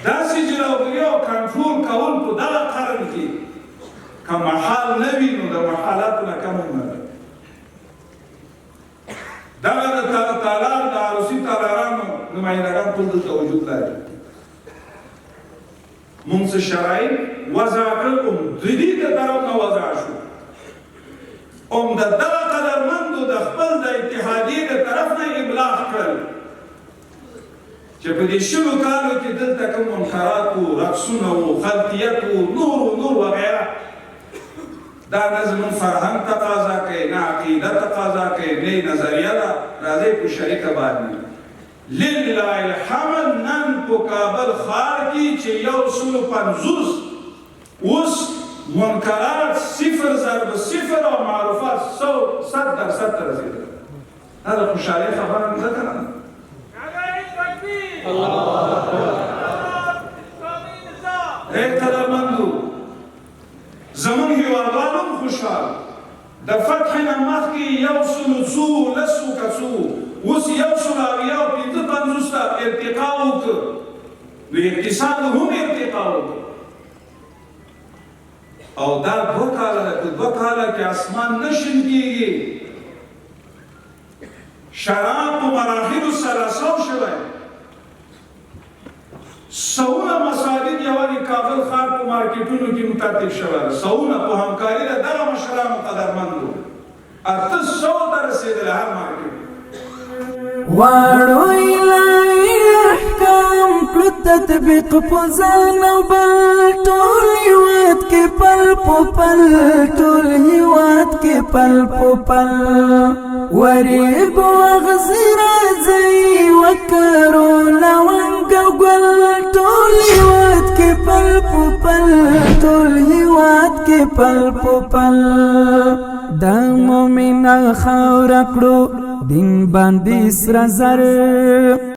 داسې جلوګیري او کنټرول کول په دغه قرن کې که محال نه وي، نو د محالاتو نه کم هم نه دی. دغه د تالار د عروسي تالارانو نمایندګان ټول دلته وجود لري. مونږ څه شرایط وضع کړل، هم د دې د طرف نه وضع شو، هم د دغه قدرمندو د خپل د اتحادیې د طرف نه ابلاغ کړل چې په دې 20 کالو کې دلته کوم منکرات وو، رقصونه وو، خلطیت وو، نور و نور وغیره، دا نه زموږ فرهنګ تقاضا کوي، نه عقیده تقاضا کوي، نه نظریه ده. راځئ په شریکه باندې. لله الحمد، نن په کابل ښار کې چې 150 اوس منکرات 0.0 او معروفات 100% ته رسېدل. دا د خوشحالۍ خبره نه ده که نه؟ ای قدرمندو، زمونږ هیوادوال هم خوشحال. د فتح نه مخکې یو سلو څو لسو که څو، اوس 170 او 55 ته ارتقا وکړه، نو اقتصاد هم ارتقا وکړه. او دا 2 کاله ده، که 2 کاله کې اسمان نه شین کېږي. شراب په مراحلو ثلاثو شوی، سونه مساجد یوازې کابل ښار په مارکیټونو کې مترتیب شوی ده، سونه په همکاري د دغه مشرانو قدرمندو 800 ته رسېدلی هر مارکیټ. واړو الهي احکام کړو تطبیق په ځان او بل، ټول هیواد کې پل په پل، ټول هیواد کې پل په پل. وریب وغزي راځي وکرو لونګ ګل، ټول هیواد کې پل په پل، ټول هیواد کې پل په پل. د مومنه خاور کړو دین باندې سره زر.